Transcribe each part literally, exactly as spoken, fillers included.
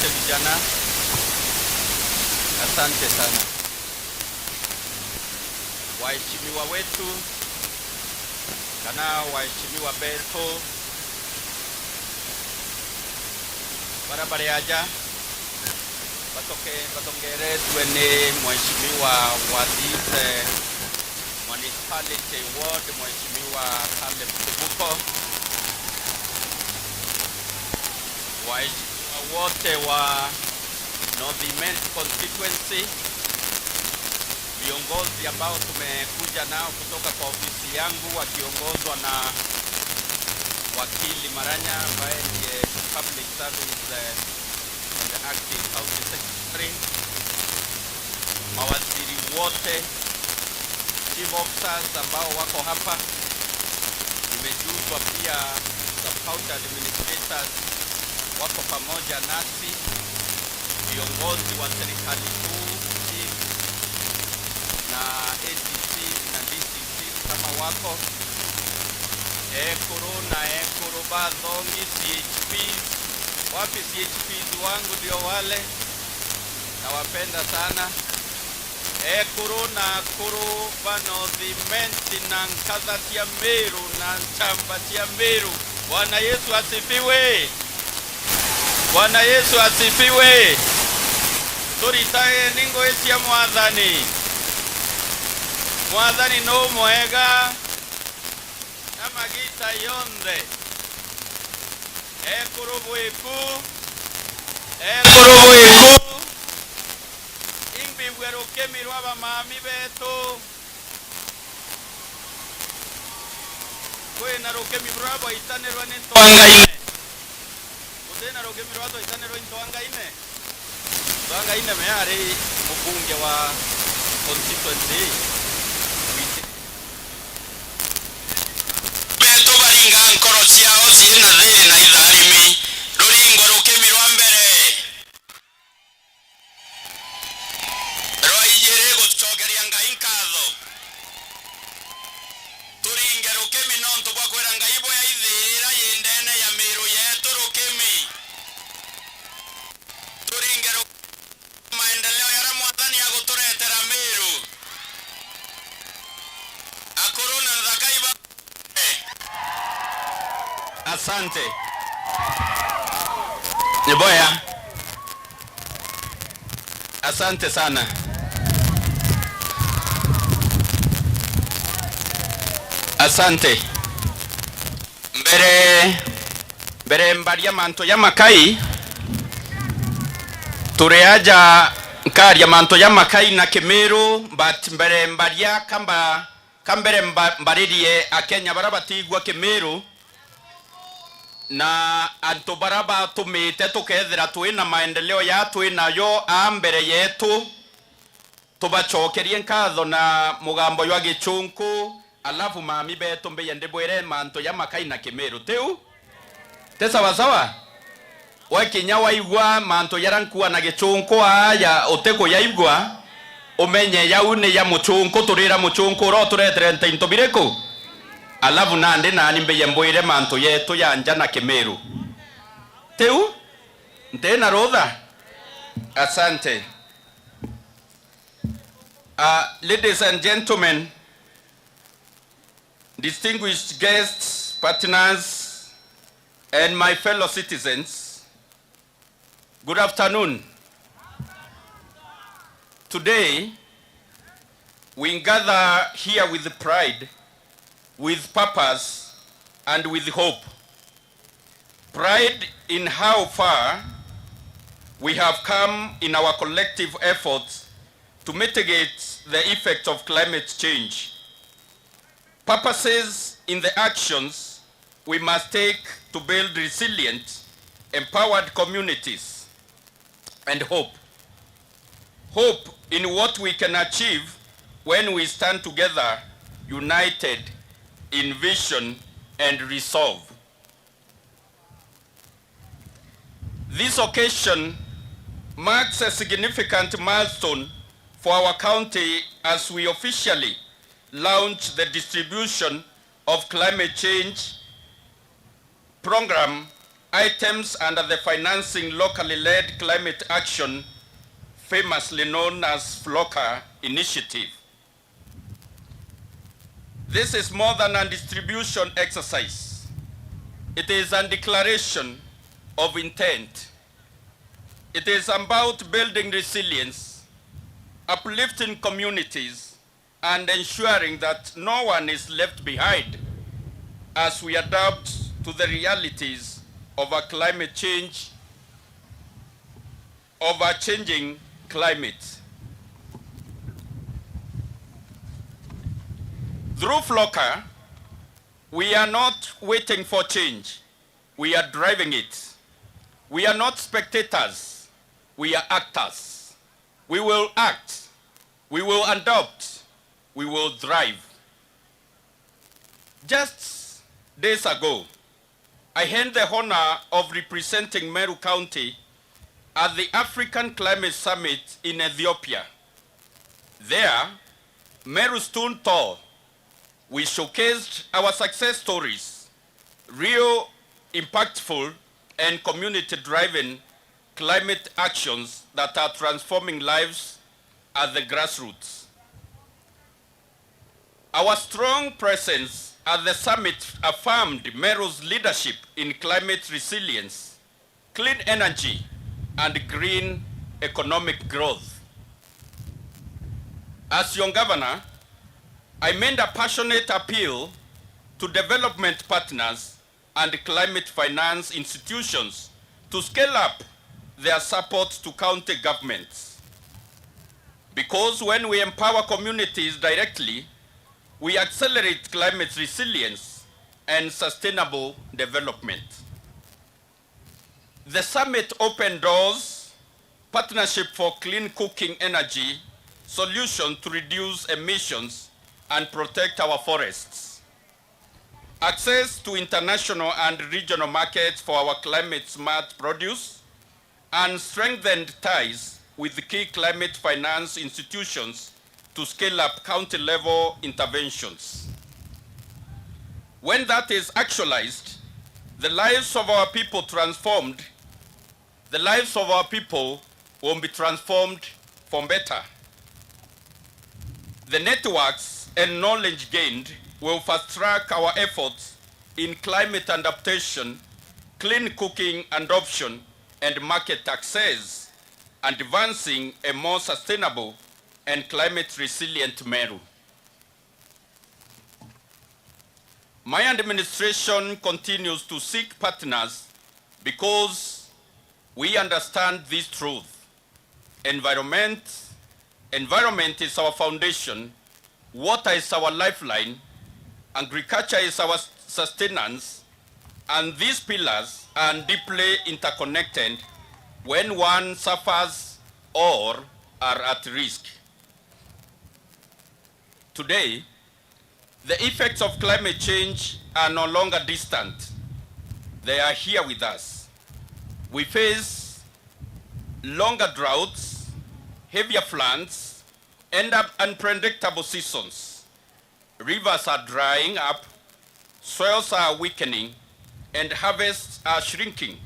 Vijana, asante sana. Waheshimiwa wetu, kana waheshimiwa betu, bara bari aja, batoke-, batongeretwe ni mheshimiwa wa this, eh, municipality ward, Mheshimiwa Caleb Kibuko, waheshimiwa wote wa North Imenti constituency, viongozi ambao tumekuja nao kutoka kwa ofisi yangu wakiongozwa na wakili Maranya ambaye ndiye public service, eh, and the acting county secretary, mawaziri wote, chief officers ambao wako hapa, nimejuzwa pia sub county administrators wako pamoja nasi, viongozi wa serikali kuu, chief na A D C na D C C kama wako. Ekuru na ekuru bathongi, C H Ps. Wapi C H Ps wangu? Ndio wale. Nawapenda sana. Ekuru na akuru ba North Imenti na nkatha cia Meru na nchamba cia Meru. Bwana Yesu asifiwe. Bwana Yesu asifiwe. Turitageni ngugi cia Mwathani. Mwathani no mwega na magita yonthe. Ekuru bwiku, ekuru bwiku, imbigwe rukimi rwa bamami betu. Kwina rukimi buria bwaitanirwe ni ntwangaine. Gutina rukimi ruria twaitanirwe intwangaine. Ntwangaine me ari mubunge wa constituency ii. Betu baringa nkoro ciao ciina thiri na itharimi. Ruringwe rukimi rwa mbere. Rwa ijiri, gucokeria Ngai nkatho. Turinge rukimi nontu bwa kwira Ngai bwea ithiirira yi ndene ya miiru yetu rukimi. Turinge ru-, maendeleo jaria Mwathani aguturetera Miiru. Akuru na nthakai ba-, Asante. Ni bwea. Asante sana. Asante. Mbere, mbere mbaria mantu jamakai, turi aja nkaria mantu jamakai na Kimiru, but mbere mbaria kamba, ka mbere mba-, mbaririe Akenya baria batiigua Kimiru, na antu baria batumite tukethira twi na maendeleo ya twi nayo aa mbere yetu, tubacokerie nkatho na mugambo jwa Gichunku, alafu mami betu mbije ndibwire mantu jamakai na Kimiru. Tiu? Ti sawa sawa? We kinya waigua mantu jaria nkua na Gichunku aa ja utikujaigua, umenye jau ni ja Muchunku, turira Muchunku uria uturetere nte into biriku? Alafu nandi nani mbije mbwire mantu jetu ja nja na Kimiru. Tiu? Nti na rutha? Asante. Uh, ladies and gentlemen, distinguished guests, partners, and my fellow citizens, good afternoon. Today, we gather here with pride, with purpose, and with hope. Pride in how far we have come in our collective efforts to mitigate the effect of climate change. Purposes in the actions we must take to build resilient, empowered communities, and hope. Hope in what we can achieve when we stand together, united in vision and resolve. This occasion marks a significant milestone for our county as we officially launch the distribution of climate change program items under the Financing Locally Led Climate Action, famously known as FLOCA initiative. This is more than a distribution exercise. It is a declaration of intent. It is about building resilience, uplifting communities, and ensuring that no one is left behind as we adapt to the realities of a climate change, of a changing climate. Through FLOCA, we are not waiting for change, we are driving it. We are not spectators, we are actors. We will act, we will adopt, we will thrive. Just days ago, I had the honor of representing Meru County at the African Climate Summit in Ethiopia. There, Meru stood tall. We showcased our success stories, real, impactful, and community-driven climate actions that are transforming lives at the grassroots. Our strong presence at the summit affirmed Meru's leadership in climate resilience, clean energy, and green economic growth. As your governor, I made a passionate appeal to development partners and climate finance institutions to scale up their support to county governments. Because when we empower communities directly, we accelerate climate resilience and sustainable development. The summit opened doors, partnership for clean cooking energy solution to reduce emissions and protect our forests. Access to international and regional markets for our climate-smart produce, and strengthened ties with key climate finance institutions to scale up county-level interventions. When that is actualized, the lives of our people transformed, the lives of our people will be transformed for better. The networks and knowledge gained will fast-track our efforts in climate adaptation, clean cooking adoption, and market access, advancing a more sustainable and climate-resilient Meru. My administration continues to seek partners because we understand this truth. Environment, environment is our foundation, water is our lifeline, agriculture is our s-, sustenance, and these pillars are deeply interconnected. When one suffers, all are at risk. Today, the effects of climate change are no longer distant. They are here with us. We face longer droughts, heavier floods, and un-, unpredictable seasons. Rivers are drying up, soils are weakening, and harvests are shrinking.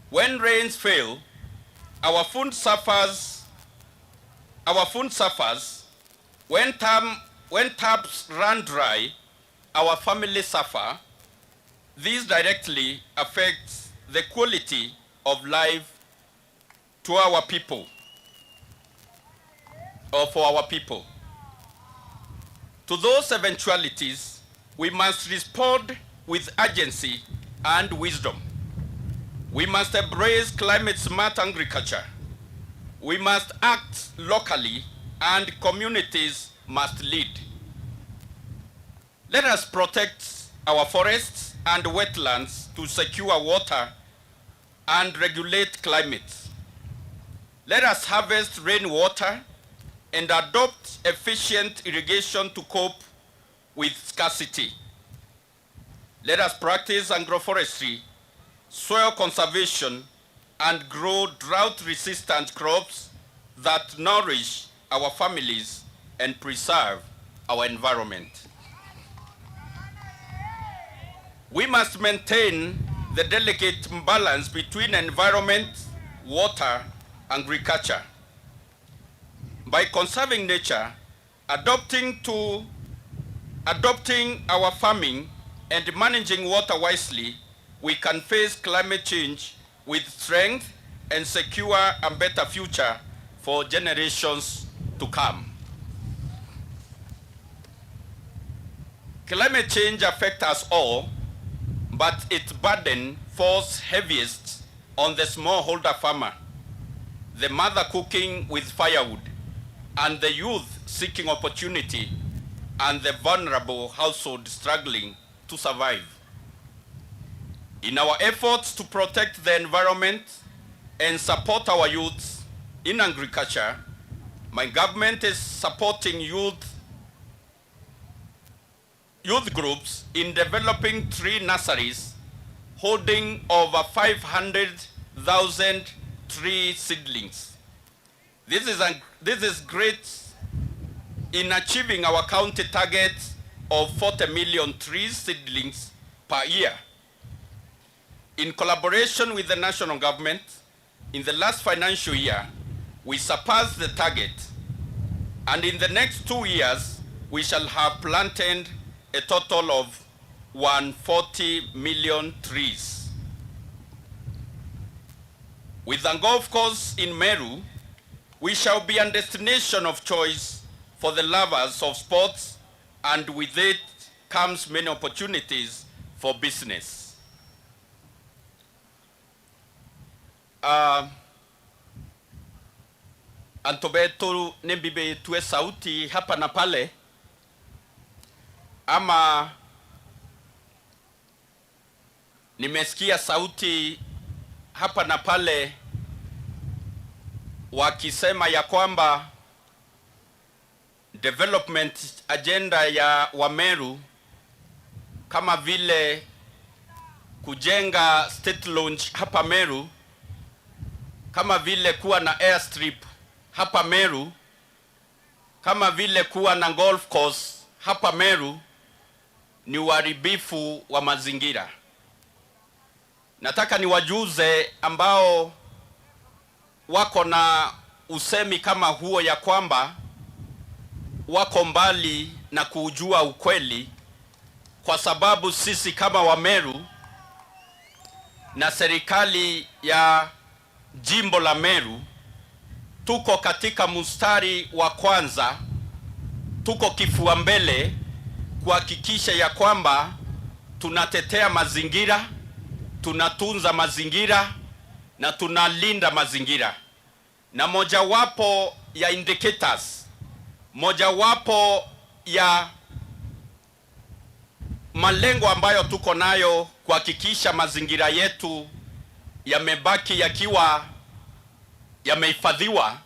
When rains fail, our food suffers, our food suffers. When tam-, when taps run dry, our families suffer. This directly affects the quality of life to our people, or for our people. To those eventualities, we must respond with urgency and wisdom. We must embrace climate-smart agriculture. We must act locally, and communities must lead. Let us protect our forests and wetlands to secure water and regulate climate. Let us harvest rainwater and adopt efficient irrigation to cope with scarcity. Let us practice agroforestry, soil conservation, and grow drought-resistant crops that nourish our families and preserve our environment. We must maintain the delicate balance between environment, water, and agriculture. By conserving nature, adopting to, adopting our farming and managing water wisely, we can face climate change with strength and secure a better future for generations to come. Climate change affects us all, but its burden falls heaviest on the smallholder farmer, the mother cooking with firewood, and the youth seeking opportunity, and the vulnerable household struggling to survive. In our efforts to protect the environment and support our youths in agriculture, my government is supporting youth, youth groups in developing tree nurseries holding over five hundred thousand tree seedlings. This is a, this is great in achieving our county target of forty million tree seedlings per year. In collaboration with the national government, in the last financial year, we surpassed the target, and in the next two years, we shall have planted a total of one forty million trees. With a golf course in Meru, we shall be a destination of choice for the lovers of sports, and with it comes many opportunities for business. Ah, antu betu ni mbibitue sauti hapa na pale, ama nimesikia sauti hapa na pale wakisema ya kwamba development agenda ya Wameru, kama vile kujenga State Lodge hapa Meru, kama vile kuwa na airstrip hapa Meru, kama vile kuwa na golf course hapa Meru, ni uharibifu wa mazingira. Nataka niwajuze ambao wako na usemi kama huo ya kwamba wako mbali na kujua ukweli, kwa sababu sisi kama Wameru na serikali ya jimbo la Meru tuko katika mstari wa kwanza, tuko kifua mbele kuhakikisha ya kwamba tunatetea mazingira, tunatunza mazingira na tunalinda mazingira. Na mojawapo ya indicators, mojawapo ya malengo ambayo tuko nayo kuhakikisha mazingira yetu yamebaki yakiwa yamehifadhiwa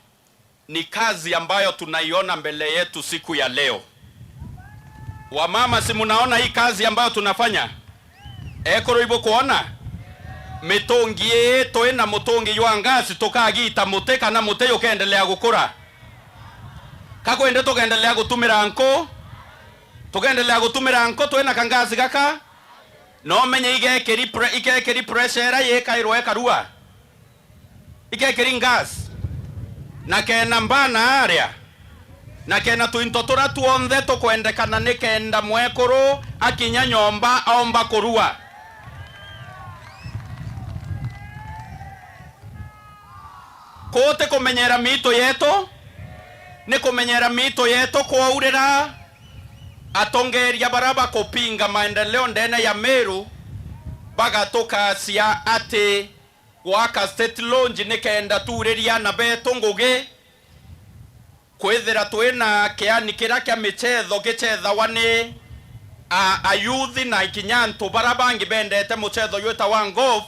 ni kazi ambayo tunaiona mbele yetu siku ya leo. Wamama, si munaona hii kazi ambayo tunafanya? Ekuru, ibukwona? Mitungi ii, twina mutungi jwa ngasi, tukagita muti kana muti jukendelea gukura? Ka kwende tukendelea gutumira nku? Tukendelea gutumira nku twina kangasi gaka? No menye igekiri pre-, igekiri pressure iria yikairwa ikarua. Igekiri gas. Na kena mbana aria. Na kena twinto turia twonthe tukwendekana nikenda mwekuru akinya nyomba aomba kurua. Kuu ti kumenyera miitu yetu, ni kumenyera miitu yetu kwaurira. Atongeria baria bakupinga maendeleo ndene ya Meru bagatukacia ati gwaka State Lodge nikenda tuuriria ana betu ngugi, kwithira twina kiani kiria kia michetho gicethagwa ni a, ayuthi na kinya antu baria bangi bendete muchetho jwitagwa golf,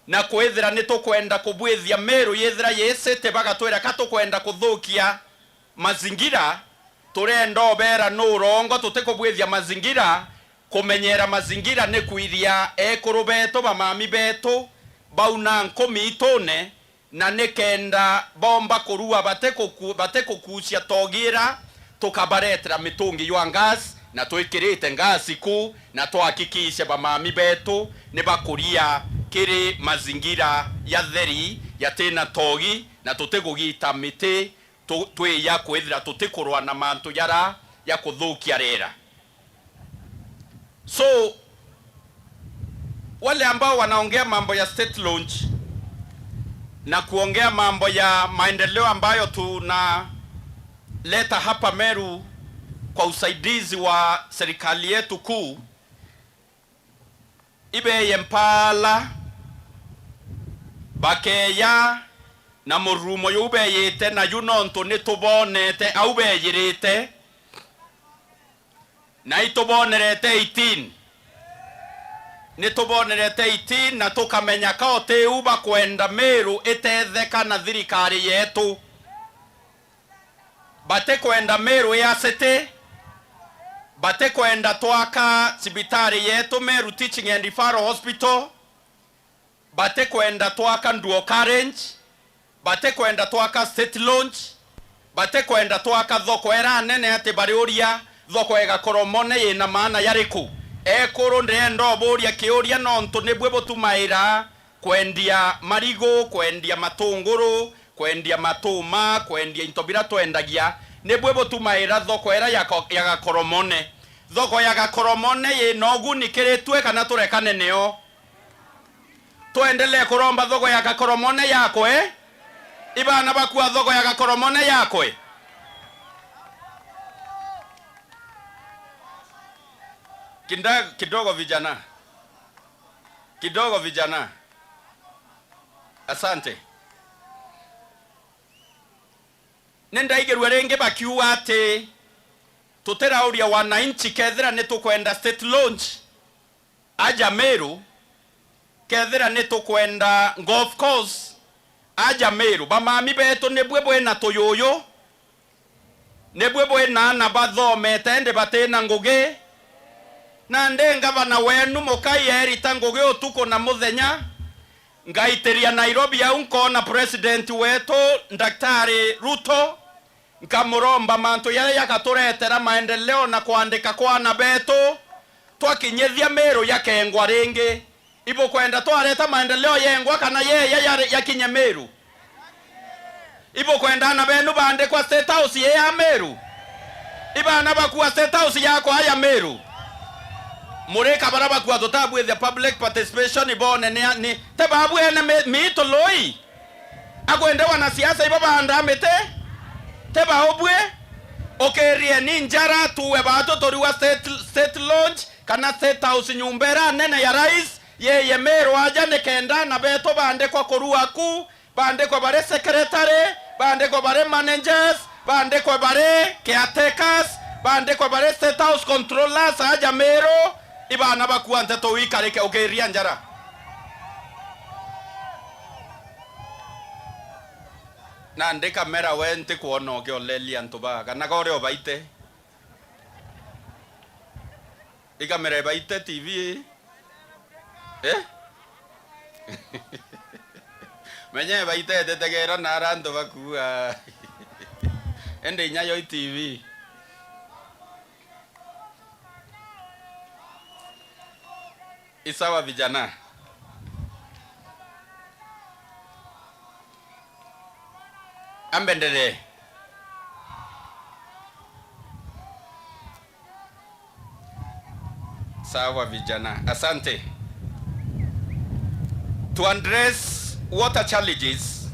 na kwithira ni tukwenda kubwithia Meru yithira yi city, bagatwira ka tukwenda kuthukia mazingira, turenda ubeera nu urongo tutikubwithia mazingira. Kumenyera mazingira ni kwiria ekuru betu, bamami betu, bauna nku miitune, na nikenda bomba kurua batikuku-, batikukucia togira, tukabaretera mitungi jwa gas, na twikirite ngasi ku, na twahakikishe bamami betu ni bakuria kiri mazingira ya theri, yatina ntogi, na tutigugita miti tu-, twi ya kwithira tutikurwa na mantu jara ja kuthukia riera. So, wale ambao wanaongea mambo ya state launch na kuongea mambo ya maendeleo ambayo tunaleta hapa Meru kwa usaidizi wa serikali yetu kuu, ibeye mpaala, bakeya na murumo juu beyite naju, nontu nitubonete au beyirite, na itubonerete eighteen. Nitubonerete eighteen na tukamenya ka utiu bakwenda Meru itetheka na thirikari yetu. Batikwenda Meru ya City, batikwenda twaka cibitari yetu Meru Teaching and Referral Hospital, batikwenda twaka dual carriage, batikwenda twaka state launch, batikwenda twaka thoko ira nene ati bariuria thoko ya Gakoromone yina maana yariku? Ekuru, ndirenda uburia kiuria nontu nibui butumaira kwendia marigu, kwendia matunguru, kwendia matuma, kwendia into bira twendagia, nibui butumaira thoko ira ya ko-, ya Gakoromone. Thoko ya Gakoromone yina uguni kiri twe kana turekane nio? Twendelee kuromba thoko ya Gakoromone yakwe? Ibana bakua thoko ya Gakoromone yakwe? Kinda-, kidogo vijana. Kidogo vijana. Asante. Nindaigirue ringi bakiuga ati tutirauria wananchi kethira nitukwenda state launch aja Meru, kethira nitukwenda golf course aja Meru. Bamami betu, nibui bwina tuyuyu, nibui bwina aana bathomete indi batina ngugi. Nandi ngavana wenu mukai erita ngugi utuku na muthenya, ngaitiria Nairobi au nkona president wetu Daktari Ruto, nkamuromba mantu jaria jagaturetera maendeleo na kwandika kwa aana betu, twakinyithia Meru jakengwa ringi. Ibukwenda twareta maendeleo yengwa kana yeya yari-, yakinye Meru? Ibukwenda aana benu baandikwa State House ii ya Meru? Ibana bakua State House yakwa ya Meru? Murika bara bakua tutabwithia public participation ibone ni, ni, te babu ene mi-, miitu lui? Akwende wanasiasa ibo baandaa miti? Te baubui? Ukirieni njara tuwe batu turiwa state, state launch kana State House, nyumba ira nene ya rais, yeye Meru aja nikenda aana betu baandikwa kurua ku, baandikwe bari secretary, baandikwe bari managers, baandikwe bari caretakers, baandikwe bari State House controllers aja Meru, ibana bakua nteto wikarike ukiria njara. Nandi kamera we ntikwona ukiolelia antu baa, kana ka uria ubaite. Ikamera ibaite T V ii? Eh? Menya ibaite etetegera na ara antu bakua. Ende inya yo i T V. Isawa vijana. Ambendelee. Sawa vijana. Asante. To address water challenges,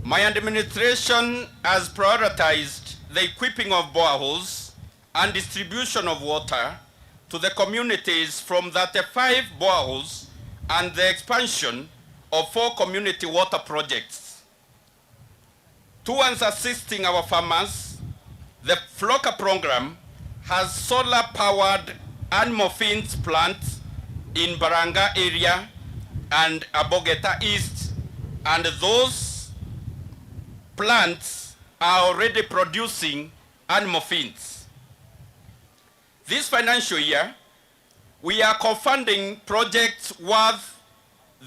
my administration has prioritized the equipping of boreholes and distribution of water to the communities from thirty-five boreholes and the expansion of four community water projects. Towards assisting our farmers, the Floka program has solar-powered animal feeds plants in Baranga area and Abogeta East, and those plants are already producing animal feeds. This financial year, we are co-funding projects worth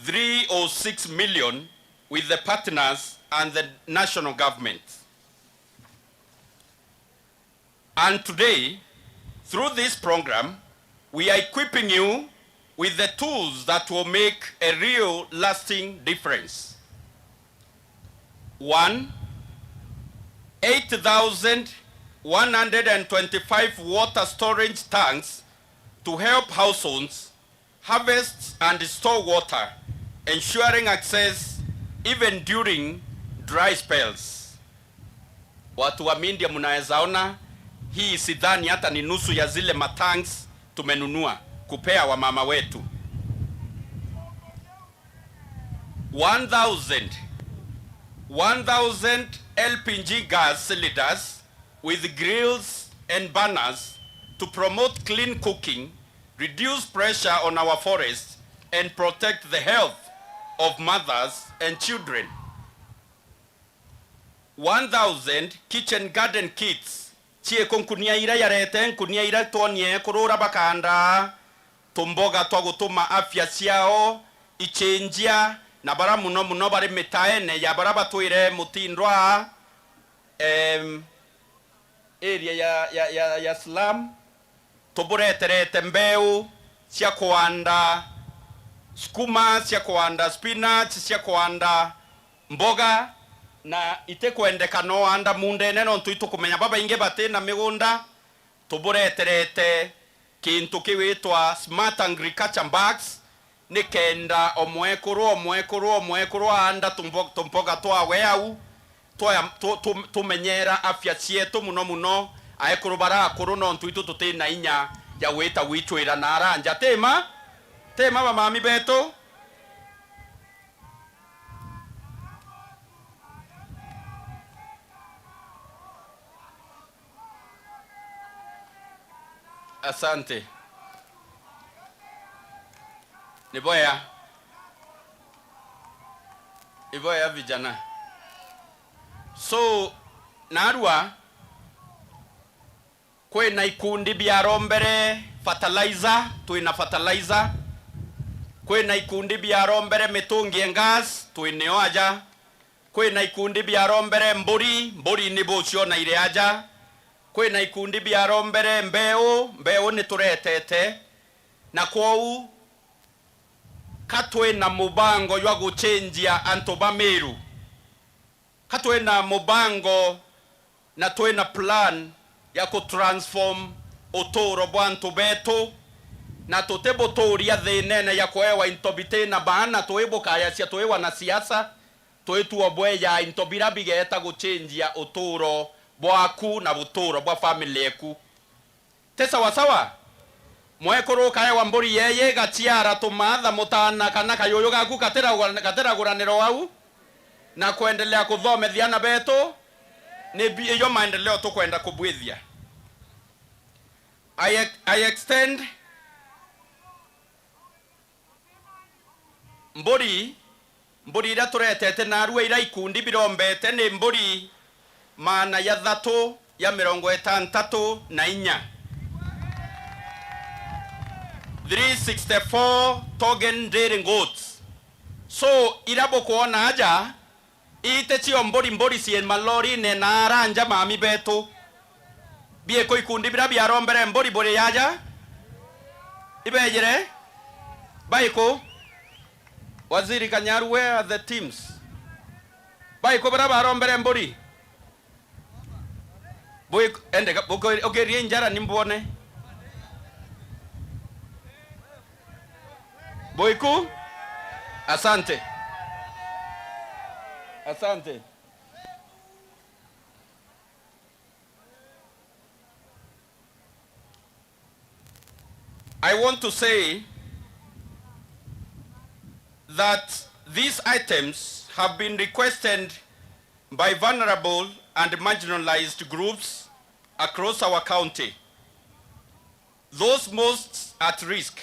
three oh six million with the partners and the national government. And today, Through this program, we are equipping you with the tools that will make a real lasting difference. One, eight thousand one hundred and twenty-five water storage tanks to help households harvest and store water, ensuring access even during dry spells. Watu wa media, mnaweza ona hii, sidhani hata ni nusu ya zile matanks tumenunua kupea wamama wetu. One thousand, one thousand L P G gas cylinders with grills and burners to promote clean cooking, reduce pressure on our forests, and protect the health of mothers and children. One thousand kitchen garden kits, ciiko nkunia ira yarete, nkunia ira twonie kurura bakanda tumboga twa gutuma afya ciao ichenjia, na bara muno muno bari mitaene ya bara batwire mutindwa, em, area ya, ya, ya, ya slum. Tubureterete mbeu cia kuanda sukuma, cia kuanda spinach, cia kuanda mboga, na itikwendeka no anda mundene, nontu itukumenya babaingi bati na migunda. Tubureterete kintu kiwitwa smart agriculture bags, nikenda o mwekuru, o mwekuru, o mwekuru aanda tumbo-, tumboga twawe au, twaya-, tu-, tu-, tumenyera afya cietu muno muno aekuru bara akuru, nontu itu tuti na inya ya gwita gwicwira na aranja. Ti ma? Ti ma, bamami betu? Asante. Ni bwega. Ni bwega vijana. So, narua, kwina ikundi biarombere fertilizer, twina fertilizer. Kwina ikundi biarombere mitungi ya gas, twinio aja. Kwina ikundi biarombere mburi, mburi ni bucionaire aja. Kwina ikundi biarombere mbeu, mbeu ni turetete. Na kwou, ka twina mubango jwa gucenjia antu ba Meru? Ka twina mubango na twina plan ya ku transform uturo bwa antu betu, na tutibuturia thinene ya kuewa into bitina maana, tuibukayacia twi wanasiasa, twituo bweya into bira bigeeta gucenjia uturo bwaku na buturo bwa family eku. Ti sawa sawa? Mwekuru ukaewa mburi yeeyi igaciara tumaatha mutaana kana kayuyu gaku gatiragura-, gatiraguranirwa au, na kwendelea kuthomethia aana betu, ni bi-, ijo maendeleo tukwenda kubwithia. I ex-, I extend Mburi, mburi iria turetete narua, iria ikundi birombete ni mburi maana jathatu ja mirongo itantatu na inya. Three sixty-four token dairy goats. So, iria bukwona aja, iti cio mburi, mburi cii malorine na aranja mami betu. Biiku ikundi biria biarombere mburi buri aja? Ibejire? Baiku? Waziri Kanyaru, where are the teams? Baiku biria barombere mburi? Bui-, ende ka-, uke-, ukirie njara ni mbwone. Buiku? Asante. Asante. I want to say that these items have been requested by vulnerable and marginalized groups across our county, those most at risk.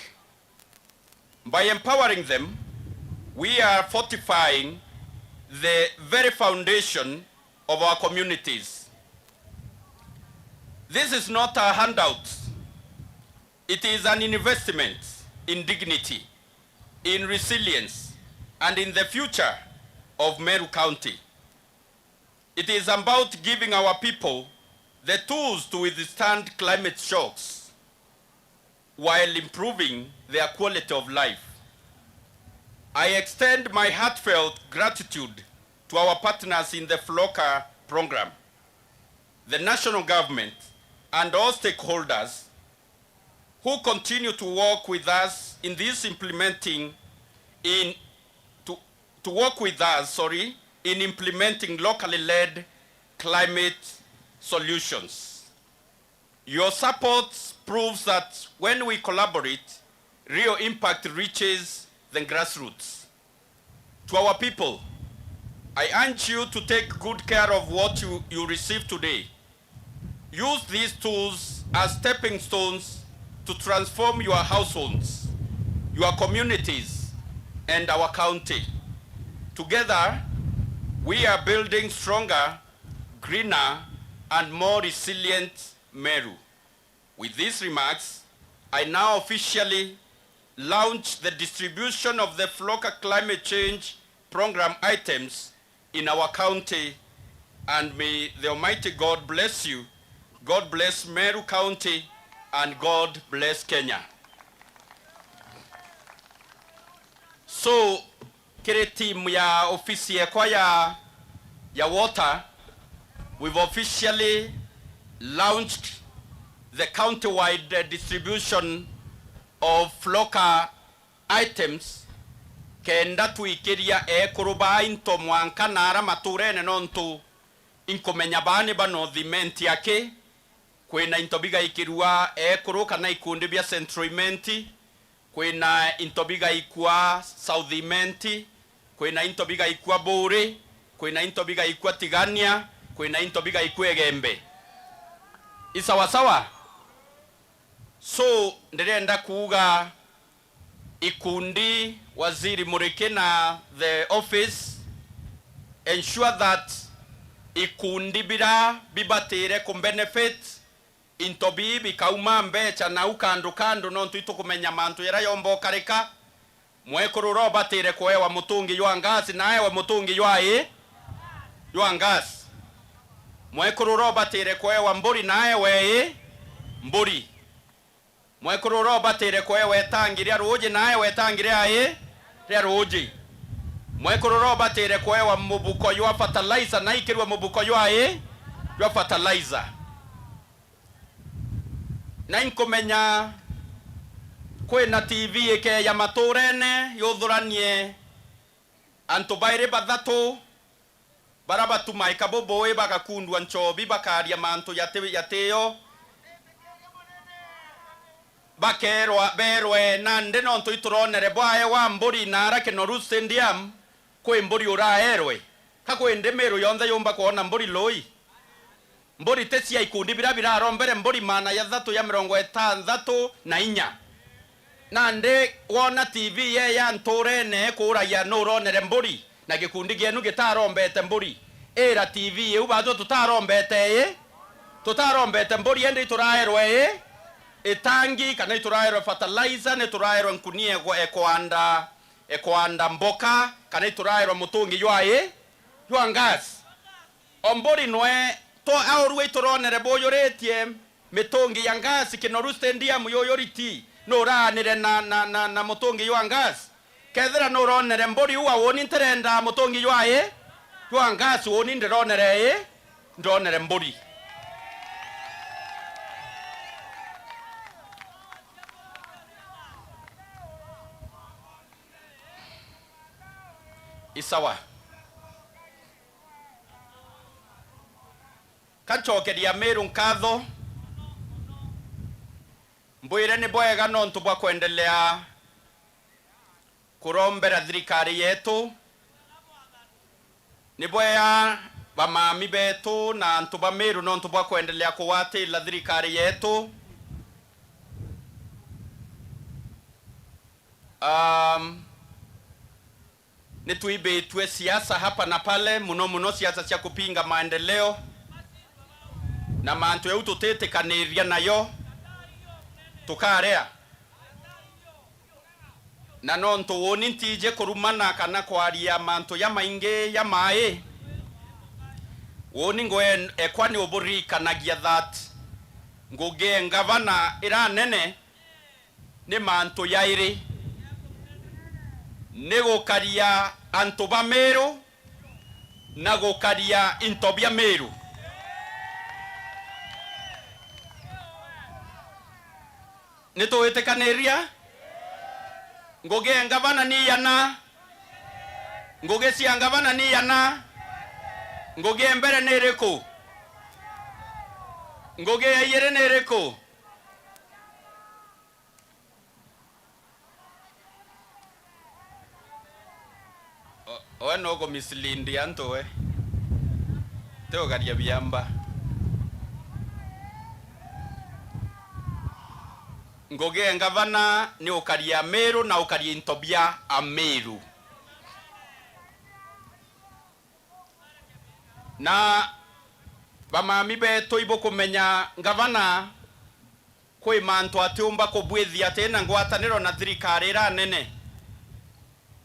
By empowering them, we are fortifying the very foundation of our communities. This is not a handout. It is an investment in dignity, in resilience, and in the future of Meru County. It is about giving our people the tools to withstand climate shocks, while improving their quality of life. I extend my heartfelt gratitude to our partners in the Floka program, the national government, and all stakeholders who continue to work with us in this implementing in to, to work with us, sorry, in implementing locally led climate solutions. Your support proves that when we collaborate, real impact reaches the grassroots. To our people, I urge you to take good care of what you, you receive today. Use these tools as stepping stones to transform your households, your communities, and our county. Together, we are building stronger, greener, and more resilient Meru. With these remarks, I now officially launch the distribution of the Floka Climate Change Program items in our county, and may the Almighty God bless you. God bless Meru County, and God bless Kenya. So, kiri timu ya ofisi yekwa ya, ya water, we've officially launched the county-wide, uh, distribution of Floka items, kenda twikiria ekuru ba into mwanka na ara maturene, nontu inkumenya baa ni ba North Imenti aki, kwina into bigaikirua ekuru kana ikundi bia Central Imenti, kwina into bigaikua South Imenti, kwina into bigaikua Buuri, kwina into bigaikua Tigania, kwina into bigaikua Igembe. I sawa sawa? So, ndirenda kuuga ikundi, Waziri Muriki na the office, ensure that ikundi bira bibatire ku benefit into bii bikauma mbecha nau kandu kandu, nontu itukumenya mantu jaria yomba ukarika. Mwekuru uria ubatire kuewa mutungi jwa ngasi, na ewe mutungi jwa i, jwa ngasi. Mwekuru uria ubatire kuewa mburi, na ewe i, mburi. Mwekuru uria ubatire kuewa itangi ria ruuji, na ewe itangi ria i, ria ruuji. Mwekuru uria ubatire kuewa mubuko jwa fertilizer, na ikirwe mubuko jwa i, jwa fertilizer. Na inkumenya kwina T V ikeeja maturene yuthuranie antu bairi bathatu, bara batumaika bubui, bagakundua nchobi, bakaria mantu jati, jatiyo, bakerwa, berwe, nandi nontu ituronere bwaewa mburi na ara Kinoru Stadium, kwi mburi uraerwe. Ka kwi ndi Miru yonthe yumba kwona mburi lui? Mburi ti cia ikundi bira birarombere mburi maana jathatu ja mirongo itanthatu na inya. Nandi wona T V ye ya nturene ikuuragia, nuronere mburi, na gikundi gienu gitarombete mburi? Ira T V iu, baatwe tutarombete i, tutarombete mburi, indi ituraerwe i, itangi, kana ituraerwe fertilizer, ni turaerwe nkunia ekwa-, ekwanda, ekwanda mboka, kana ituraerwe mutungi jwa i, jwa gas. O mburi nwe to aurua ituronere buyuritie mitungi ya ngasi Kinoru Stadium yuyuriti, nuraanire na, na, na, na mutungi jwa ngasi? Kethira nuronere mburi ua, uuni ntirenda mutungi jwa i, jwa ngasi, uuni ndironere i, ndonere mburi. Isawa. Kancokeria Miru nkatho, mbwire ni bwega nontu bwa kwendelea kurombera thirikari yetu. Ni bwega bamami betu na antu ba Miru nontu bwa kwendelea kugwatira thirikari yetu. Um, Nitwibitue siasa hapa na pale, muno muno siasa cia kupinga maendeleo, na mantu jau tutitikaniria nayo, tukarea. Na nontu uuni ntiji kurumana kana kwaria mantu jamaingi jamai, uuni ngwekwa ni uburirikanagia that ngugi e ngavana ira nene ni mantu jairi, ni gukaria antu ba Meru na gukaria into bia Meru. Nitwitikaniria? Ngugi e ngavana ni igana? Ngugi cia ngavana ni igana? Ngugi e mbere ni iriku? Ngugi ya iiri ni iriku? O-, we nukumislead antu we. Ti ukaria biamba. Ngugi e ngavana ni ukaria Amiru na ukaria into bia Amiru. Na bamami betu ibukumenya ngavana kwi mantu atiumba kubwithia ati na ngwataniro na thirikari iria nene.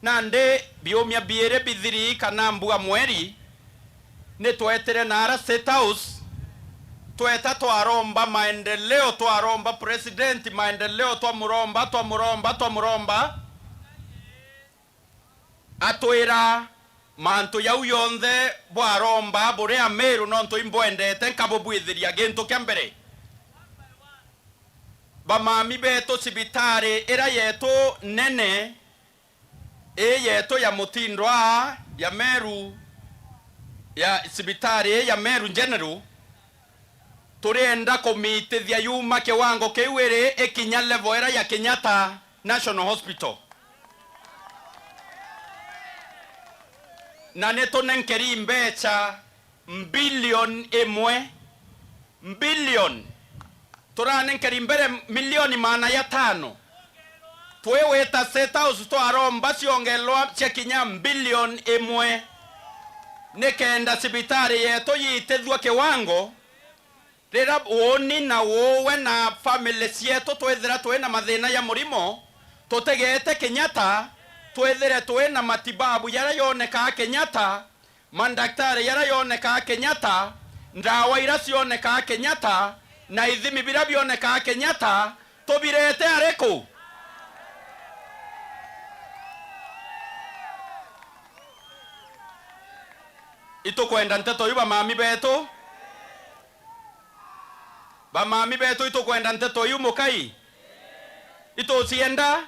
Nandi biumia biiri bithiri kana mbua mweri, ni twetire naara State House, tweta twaromba maendeleo, twaromba president maendeleo, twamuromba, twamuromba, twamuromba. Atwira, mantu jau jonthe bwaromba buri Amiru nontu imbwendete nkabubwithiria. Gintu kia mbere, bamami betu, cibitari ira yetu nene, ii yetu ya Mutindwa, ya Meru, ya cibitari ii ya Meru General, turienda kumitithia yuma kiwango kiu iri ikinya level ira ya Kenyatta National Hospital. Na nitunenkeri mbecha mbilioni imwe. Mbilioni. Turanenkeri mbere milioni maana jatano. Twigwita State House twaromba ciongerwa cia kinya mbilioni imwe, nikenda cibitari yetu yitithua kiwango, riria uuni na uuwe na family cietu twithira twi na mathina ja murimo, tutigete Kenyatta, twithire twi na matibabu jaria jonekaa Kenyatta, mandaktari jaria jonekaa Kenyatta, ndawa iria cionekaa Kenyatta, na ithimi biria bionekaa Kenyatta, tubirete ariku? Itukwenda nteto iu, bamami betu? Bamami betu, itukwenda nteto iu mukai? Itucienda?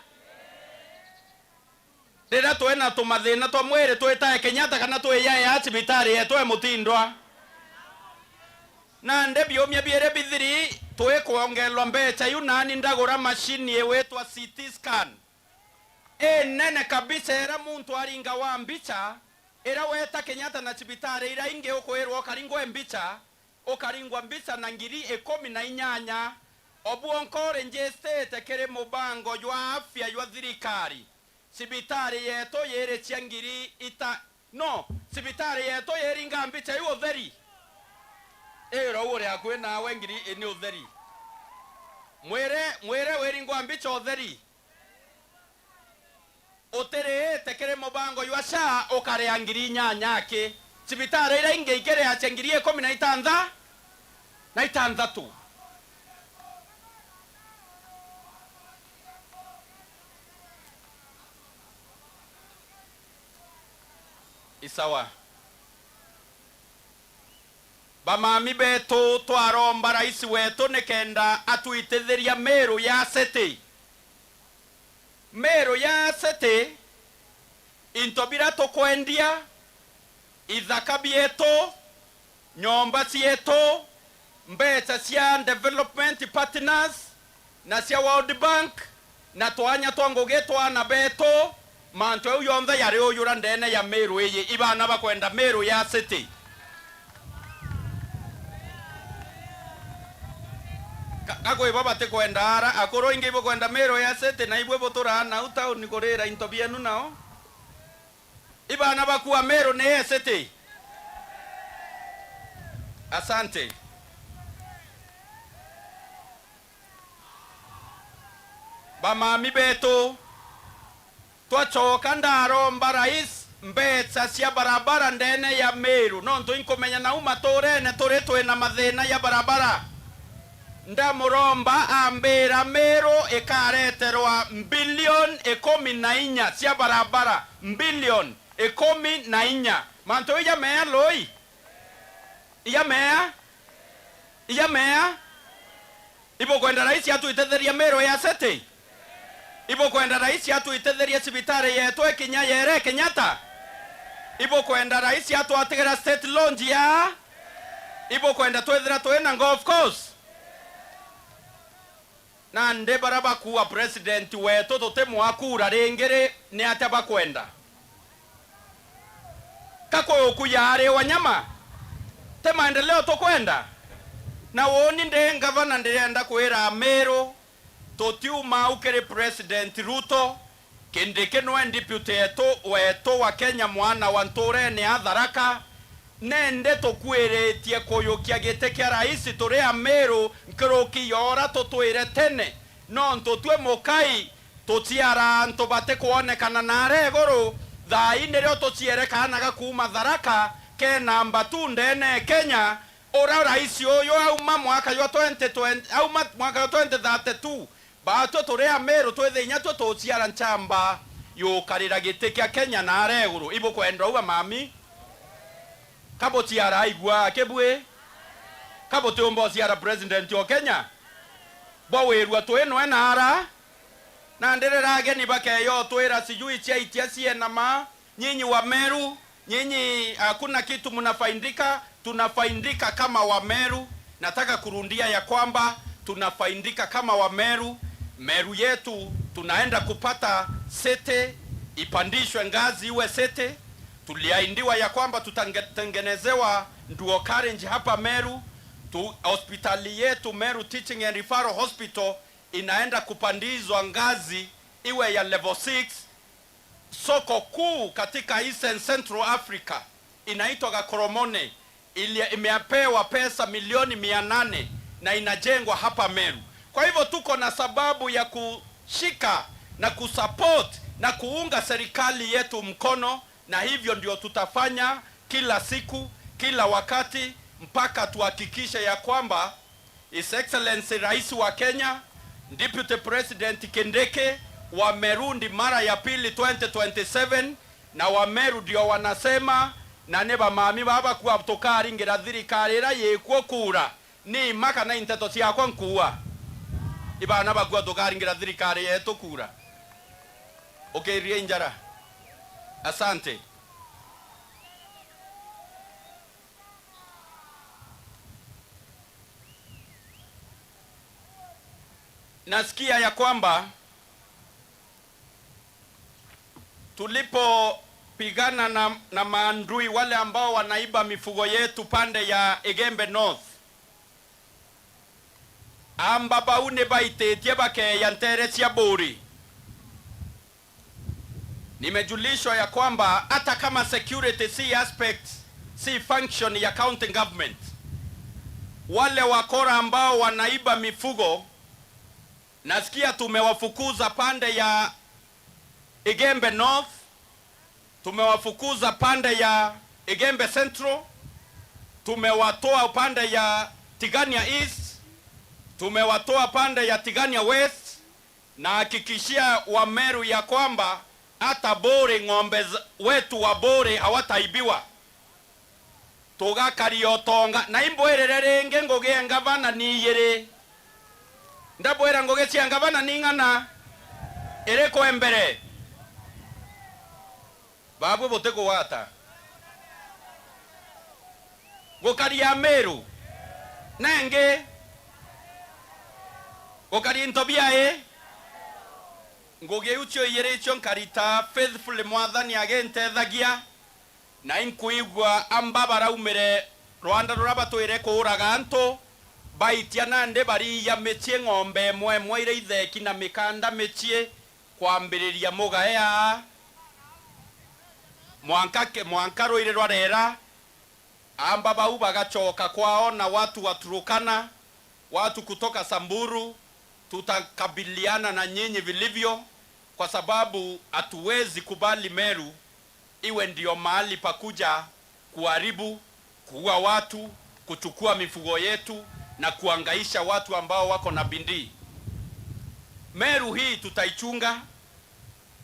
Riria twi na tumathina twa mwiri, twitae Kenyatta kana twijae aa cibitari yetu e Mutindwa? Nandi biumia biiri bithiri, twikwongerwa mbecha iu, nani ndagura mashini igwitwa C T scan, inene kabisa, iria muntu aringawa mbicha, iria weta Kenyatta na cibitari iria ingi ukwirwa ukaringwe mbicha, ukaringwa mbicha na ngiri ikumi na inyanya, obwonka urijistite kiri mubango jwa afya jwa thirikari. Cibitari yetu yiri cia ngiri ita-, no, cibitari yetu yiringa mbicha iu utheri. Ira u uri akui nawe ngiri ni utheri. Mwire, mwire wiringwa mbicha utheri. Utiriite kiri mubango jwa SHA ukaria ngiri inyanya aki. Cibitari iria ingi ikiria cia ngiri ikumi na itantha-, na itanthatu. Isawa. Bamami betu, twaromba rais wetu nikenda atwitithiria Meru ya City. Meru ya City, into biria tukwendia, ithaka bietu, nyomba cietu, mbecha cia development partners na cia World Bank, na twanya twa ngugi twa ana betu, mantu jau jonthe jariujura ndene ya Meru iji. Ibana bakwenda Meru ya City? Ka, ka kwi bo batikwenda ara? Akuru ingi ibukwenda Meru ya City, na ibwe buturaa nau tauni kurira into bienu nao? Ibana bakua Meru ni ya City? Asante. Bamami betu, twachoka ndaromba rais mbecha cia barabara ndene ya Meru, nontu inkumenya nau maturene turi twina mathina ya barabara. Ndamuromba ambira Meru ikareterwa mbilioni ikumi na inya cia barabara, mbilioni ikumi na inya. Mantu ija mea lui? Ija mea? Ija mea? Ibukwenda rais atwitetherie Meru ya City? Ibukwenda rais atwitetherie cibitari yetu ikinya yere Kenyatta? Ibukwenda rais atwatigira state lounge ya? Ibukwenda twithira twina golf course? Nandi baria bakuuga president wetu tutimwaa kura ringi ri, ni atia bakwenda? Ka kuukuya ari wanyama? Ti maendeleo tukwenda? Na uuni ndi ngavana, ndirenda kwira Amiru, tutiuma au kiri President Ruto. Kindiki nwe deputy yetu, wetu wa Kenya, mwana wa nturene ya Tharaka. Nende tukwiritie kuyukia giti kia rais turi Amiru nkuruki ya uria tutwire tene, nontu twi mukai tuciara antu batikwonekana naara iguru. Thaa ii nirio tuciere kaana ga kuuma Tharaka ke namba two ndene e Kenya, uria rais uyu auma mwaka jwa twenty twenty, auma mwaka jwa twenty thirty-two, baatwe turi Amiru twithe inya twe tuciara nchamba yukarira giti kia Kenya naara iguru. Ibukwenda uu, amami? Ka buciara aigua akibui? Ka butiumba uciara president o Kenya? Bwawirua twi nwe naara? Na ndirira ageni bakeyotwira sijui cia itia ciena ma, nyinyi wa Meru, nyinyi, hakuna kitu mnafaidika. Tunafaidika kama wa Meru. Nataka kurudia ya kwamba tunafaidika kama wa Meru. Meru yetu tunaenda kupata city, ipandishwe ngazi iwe city. Tuliahidiwa ya kwamba tutatengenezewa dual carriage hapa Meru. Tu, hospitali yetu Meru Teaching and Referral Hospital inaenda kupandizwa ngazi iwe ya level six. Soko kuu katika Eastern Central Africa inaitwa Gakoromone, ili imepewa pesa milioni mia nane na inajengwa hapa Meru. Kwa hivyo tuko na sababu ya kushika na kusupport na kuunga serikali yetu mkono, na hivyo ndio tutafanya kila siku, kila wakati, mpaka tuhakikishe ya kwamba His Excellency Rais wa Kenya, Deputy President Kindiki, wamerudi mara ya pili twenty twenty-seven, na Wameru ndio wanasema, na ni bamami baba kuo tukaringira thirikari iria yikuo kura. Ni ima kana i nteto ciakwa nkuua? I baana bakua tukaringira thirikari yetu kura. Ukirie njara. Asante. Nasikia ya kwamba tulipopigana na, na maadui wale ambao wanaiba mifugo yetu pande ya Igembe North, amba bau ni baititie bakeeya nteere cia Buuri. Nimejulishwa ya kwamba hata kama security si aspect, si function ya county government, wale wakora ambao wanaiba mifugo, nasikia tumewafukuza pande ya Igembe North, tumewafukuza pande ya Igembe Central, tumewatoa pande ya Tigania East, tumewatoa pande ya Tigania West, na hakikishia Wameru ya kwamba hata Buuri, ng'ombe z-, wetu wa Buuri hawataibiwa. Tugakaria utonga. Na imbwirire ringi, ngugi e ngavana ni ijiri. Ndabwira ngugi cia ngavana ni ng'ana? Iriku e mbere? Babu butikugwata. Gukaria Meru. Nengi. Gukaria into biai. Ngugi iu cio ijiri icio nkarita faithfully, Mwathani agintethagia, na inkwigua amba baraumire rwanda ruria batwire kuuraga antu, baitia nandi bariiya micii, ng'ombe imwe imwe iria itheki na mikanda micii, kwambiriria Mugaea mwanka ke-, mwanka ruiri rwa Rera. Amba bau bagacoka kwao, na watu wa Turkana, watu kutoka Samburu, tutakabiliana na nyinyi vilivyo, kwa sababu hatuwezi kubali Meru iwe ndio mahali pa kuja kuharibu, kuua watu, kuchukua mifugo yetu, na kuangaisha watu ambao wako na bidii. Meru hii tutaichunga,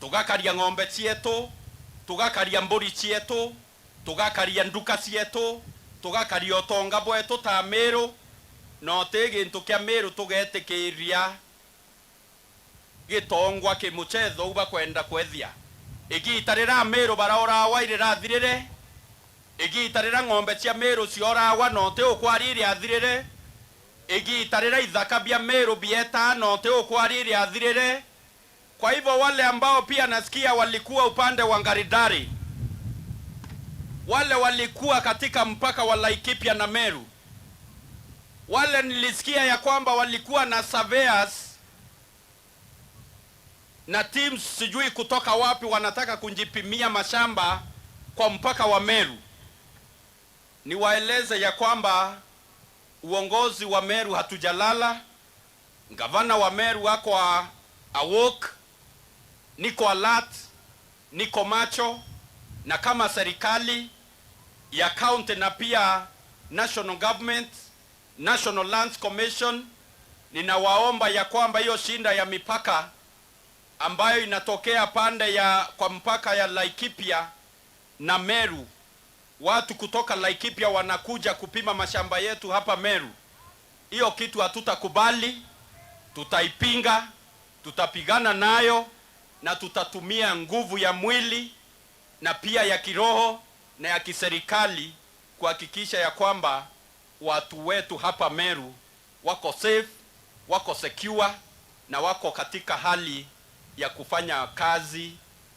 tugakaria ng'ombe cietu, tugakaria mburi cietu, tugakaria nduka cietu, tugakaria utonga bwetu ta Meru, na uti gintu kia Meru tugetikiria gitongwa kimuchetho u bakwenda kwethia. Igiita riria Meru baraurawa irirathirire, igiita riria ng'ombe cia Meru ciorawa na uti ukwaria iriathirire, igiita riria ithaka bia Meru bietaa na uti ukwaria iriathirire. Kwa hivyo wale ambao pia nasikia walikuwa upande wa Ngaridari, wale walikuwa katika mpaka wa Laikipia na Meru, wale nilisikia ya kwamba walikuwa na surveyors na teams sijui kutoka wapi wanataka kujipimia mashamba kwa mpaka wa Meru, niwaeleze ya kwamba uongozi wa Meru hatujalala. Gavana wa Meru ako a-, awoke, niko alert, niko macho, na kama serikali ya county na pia national government, National Lands Commission, ninawaomba ya kwamba hiyo shinda ya mipaka ambayo inatokea pande ya, kwa mpaka ya Laikipia na Meru, watu kutoka Laikipia wanakuja kupima mashamba yetu hapa Meru, hiyo kitu hatutakubali, tutaipinga, tutapigana nayo, na tutatumia nguvu ya mwili na pia ya kiroho na ya kiserikali kuhakikisha ya kwamba watu wetu hapa Meru wako safe, wako secure na wako katika hali ya kufanya kazi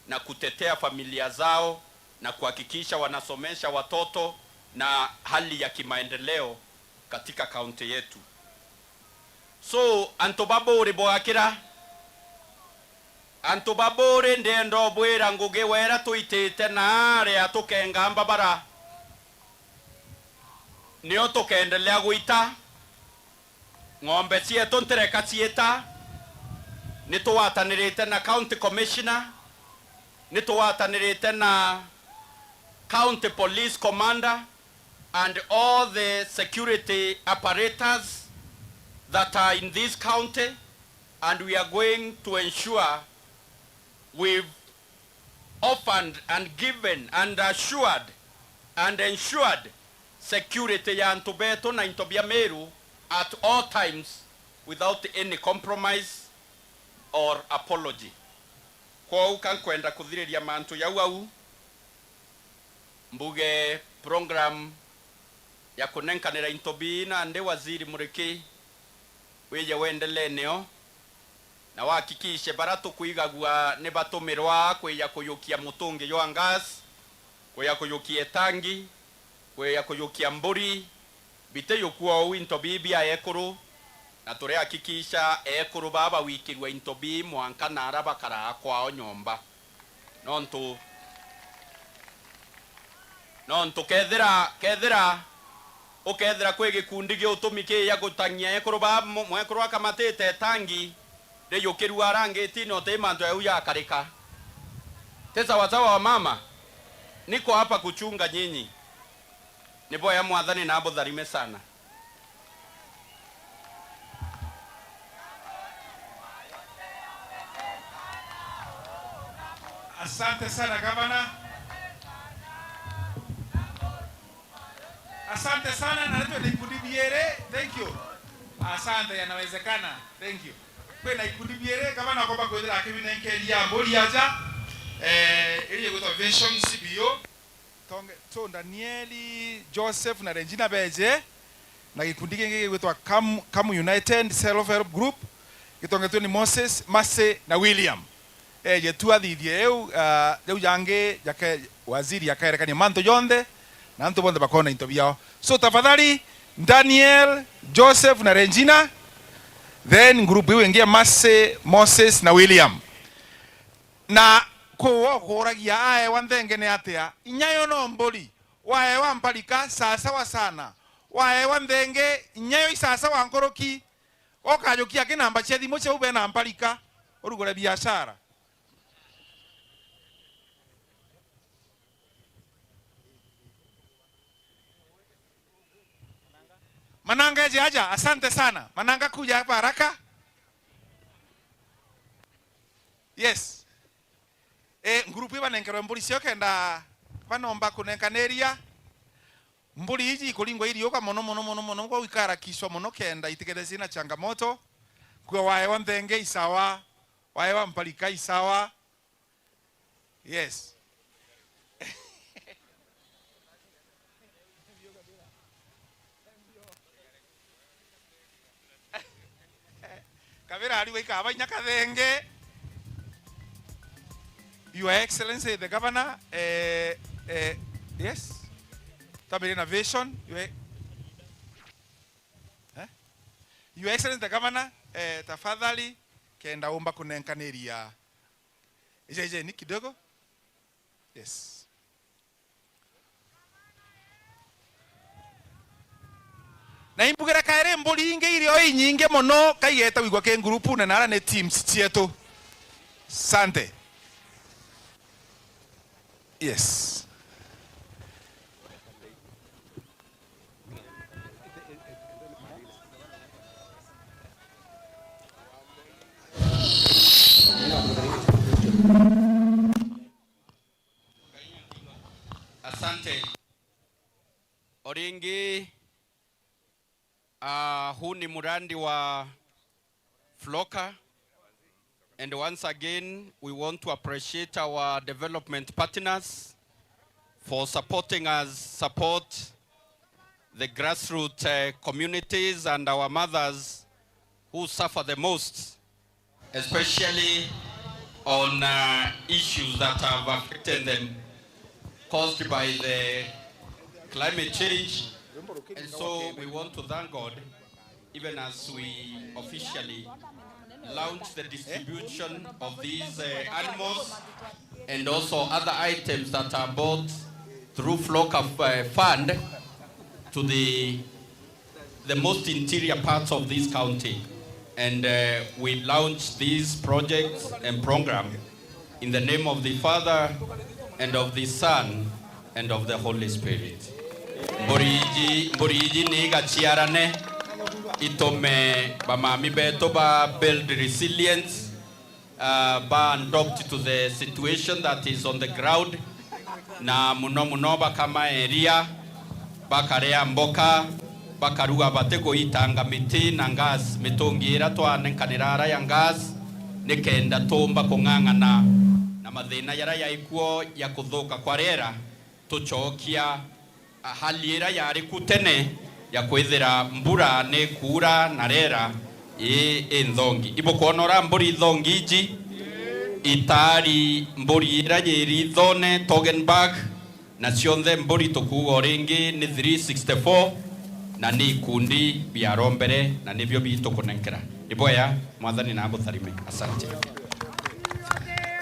na kutetea familia zao na kuhakikisha wanasomesha watoto na hali ya kimaendeleo katika kaunti yetu. So, antu ba Buuri bwakira, antu ba Buuri ndienda ubwira ngugi wera tuitite na aria tukengamba bara. Nio tukendelea gwita. Ng'ombe cietu ntireka ciita. Nitugwatanirite na county commissioner, nitugwatanirite na county police commander and all the security apparatus that are in this county, and we are going to ensure we've offered and given and assured and ensured security ya antu betu na into bia Meru at all times without any compromise or apology. Kwou ka nkwenda kuthiriria mantu jau au, mbuge program ya kunenkanira into bii nandi Waziri Muriki wije wendelee nio, na wahakikishe bara tukwigagua ni batumirwa kwija kuyukia mutungi jwa gas, kwija kuyukia itangi, kwija kuyukia mburi, bitiyukua uu into bii bia ekuru, na turihakikisha ekuru baa bawikirua into bii mwanka na ara bakaraa kwao nyomba. Nontu, nontu kethira, kethira, ukethira kwi gikundi giutumi kiija gutang'ia ekuru ba mu-, mwekuru akamatite tangi, rijukirua arangitine uti mantu jau jakarika. Ti sawasawa wa mama? Niko hapa kuchunga nyinyi. Ni bwega Mwathani na abutharime sana. Asante sana, gavana. Asante sana, na twina ikundi biiri. Thank you. Asante, yanawezekana. Thank you. Kwina ikundi biiri, gavana akomba kwithira akibinenkeria mburi aja. Eh, iri igwitwa Vision C B O. Tonge-, to Danieli, Joseph na Regina beje, na gikundi kingi gigwitwa Come, Come United Self Help Group, gitongetwe ni Moses, Mercy na William. Eje tu athithie iu, ah, riu jangi jake, waziri akaerekania mantu jonthe, na antu bonthe bakona into biao. So tafadhali, Daniel, Joseph na Regina, then group iu ingi ya Mercy, Moses na William. Na kuu ukuuragia aewa nthenge ni atia? Inya yo no mburi, waewa mparika, sasawa sana. Waewa nthenge, inya yo isasawa nkuruki. Ukajukia ki namba cia thimu ciu bena mparika, urugure biashara. Mananga eje aja, asante sana. Mananga kuja hapa haraka. Yes. E, ngurupu ibanenkerwe mburi cio kenda banomba kunenkaniria. Mburi iji ikuringwa iriuka mono, mono, mono, mono, kwa ikarakishwa mono kenda itigere cina changamoto. Kwa waewa nthenge isawa, waewa mparika isawa. Yes. Kabira ariuga ikaba inya kathenge. Your Excellency the Governor, eh, eh, yes. Twambire na vision, your, eh? Your Excellency the Governor, eh, tafadhali, kenda umba kunenkaniria. Ija, ijeni kidogo. Yes. Na imbugire kairi mburi ingi irio inyingi mono, kaigeta wigwa ki ngurupune, na ara ni teams cietu. Sante. Yes. Asante. Oringi, ah, huu ni murandi wa Floka. And once again, we want to appreciate our development partners for supporting us, support the grassroots, uh, communities and our mothers who suffer the most, especially on, uh, issues that have affected them caused by the climate change. And so we want to thank God even as we officially launch the distribution of these, uh, animals and also other items that are bought through Floka, uh, Fund to the, the most interior parts of this county. And, uh, we launch these projects and program in the name of the Father, and of the Son, and of the Holy Spirit. Mburi iji, mburi iji ni igaciarane, itume bamami betu ba build resilience, uh, ba adapt to the situation that is on the ground, na muno muno bakamaeria, bakaria mboka, bakaruga batiguitanga miti na gas, mitungi ira twanenkanira ara ya gas, nikenda tuumba kung'ang'ana na mathina jaria jaikuo ja kuthuka kwa riera, tucokia hali ira yari ku tene ya kwithira mbura ni kuura na riera ii inthongi. Ibukwona uria mburi inthongi iji itari mburi ira yiri ithone Toggenburg, na cionthe mburi tukuuga o ringi ni three sixty-four, na ni ikundi bia rombere, na nibio bitukunenkera. Ni bwega, Mwathani na abutharime. Asante.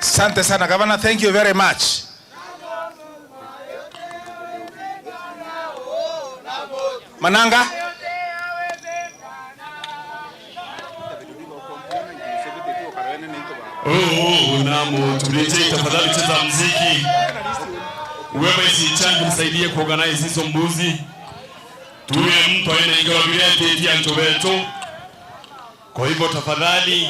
Asante sana, Gavana. Thank you very much. Mananga. Oh, na mtuletee tafadhali, cheza mziki. Whoever is in charge, msaidie kuorganize hizo mbuzi. Tuwe mtu aina ingia vile teti ya ncho wetu. Kwa hivyo tafadhali,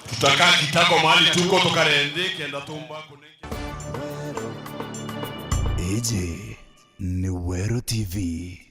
tutakaa kitako mahali tuko, tukarende, kenda tumba kunenge. Iji ni Weru T V.